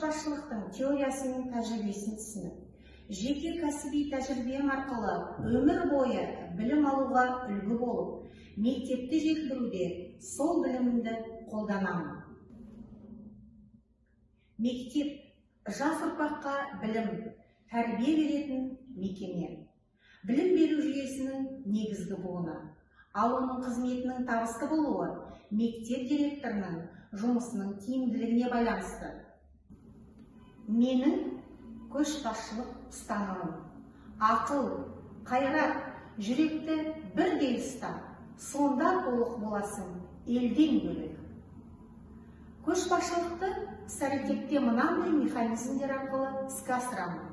Көшбасшылықтың теориясы мен тәжірибесін түсініп, жеке кәсіби тәжірибем арқылы өмір бойы білім алуға үлгі болып, мектепті жетілдіруде сол білімімді қолданамын. Мектеп жас ұрпаққа білім, тәрбие беретін мекеме. Білім беру жүйесінің негізгі буыны. Ал оның қызметінің табысты болуы мектеп директорының жұмысының тиімділігіне байланысты. Менің көшбасшылық ұстанымым: ақыл, қайрат, жүректі бірдей ұста, сонда толық боласың елден бөлек. Көшбасшылықты іс-әрекетте мынандай механизмдер арқылы іске асырамын.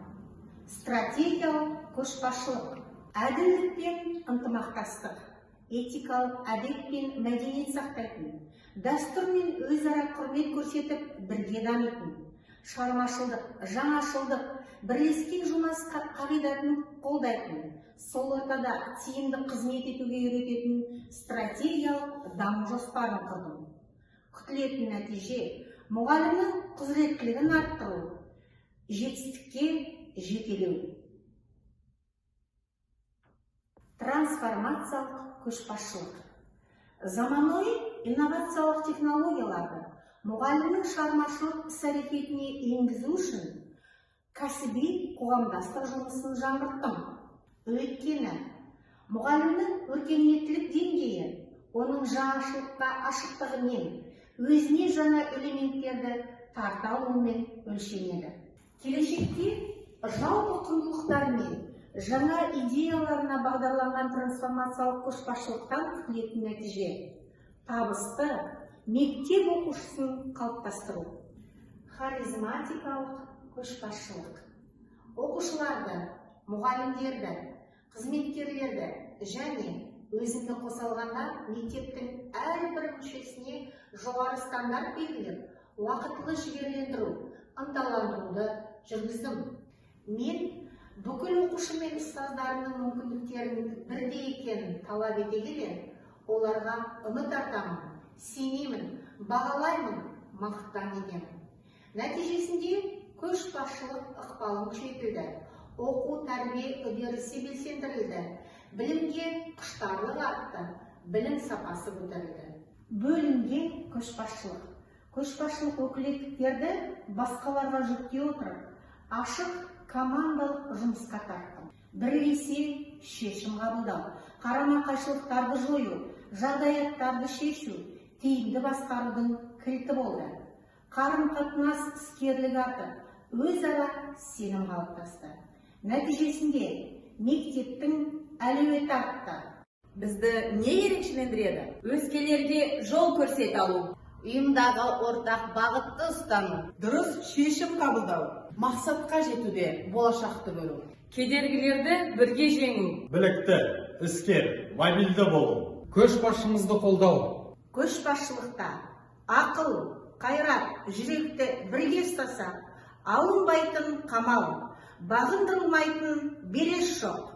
Стратегиялық көшбасшылық: әділдік пен ынтымақтастық, этикалық әдеп пен мәдениет сақтайтын, дәстүр мен өзара құрмет көрсетіп, бірге дамитын, шығармашылдық, жаңашылдық, бірлескен жұмыс қағидатын қолдайтын, сол ортада тиімді қызмет етуге үйрететін стратегиялық даму жоспарын құрдым. Күтілетін нәтиже: мұғалімнің құзыреттілігін арттыру, жетістікке жетелеу. Трансформациялық көшбасшылық: заманауи инновациялық технологияларды мұғалімнің шығармашылық іс-әрекетіне енгізу үшін кәсіби қоғамдастық жұмысын жаңғырттым. Өйткені мұғалімнің өркениеттілік деңгейі оның жаңашылдыққа ашықтығымен, өзіне жаңа элементтерді тарта алуымен өлшенеді. Келешекте жалпы құндылықтар мен жаңа идеяларына бағдарланған трансформациялық көшбасшылықтан күтілетін нәтиже: табысты мектеп оқушысын қалыптастыру. Харизматикалық көшбасшылық: оқушыларды, мұғалімдерді, қызметкерлерді және өзімді қоса алғанда мектептің әрбір мүшесіне жоғары стандарт белгілеп, уақытылы жігерлендіру, ынталандыруды жүргіздім. Мен бүкіл оқушы мен ұстаздарының мүмкіндіктерінің бірдей екенін талап ете келе, оларға үміт артамын, сенемін, бағалаймын, мақтан етемін. Нәтижесінде көшбасшылық ықпалым күшейтілді, оқу тәрбие үдерісі белсендірілді, білімге құштарлық артты, білім сапасы көтерілді. Бөлінген көшбасшылық: көшбасшылық өкілеттіктерді басқаларға жүктей отырып, ашық командалық жұмысқа тарттым. Бірлесе шешім қабылдау, қарама қайшылықтарды жою, жағдаяттарды шешу тиімді басқарудың кілті болды. Қарым қатынас іскерлігі артып, өзара сенім қалыптасты. Нәтижесінде мектептің әлеуеті артты. Бізді не ерекшелендіреді? Өзгелерге жол көрсете алу. Ұйымдағы ортақ бағытты ұстану. Дұрыс шешім қабылдау, мақсатқа жетуде болашақты көру. Кедергілерді бірге жеңу. Білікті, іскер, мобильді болу. Көшбасшымызды қолдау. Көшбасшылықта ақыл, қайрат, жүректі бірге ұстасақ, алынбайтын қамал, бағындырылмайтын белес жоқ.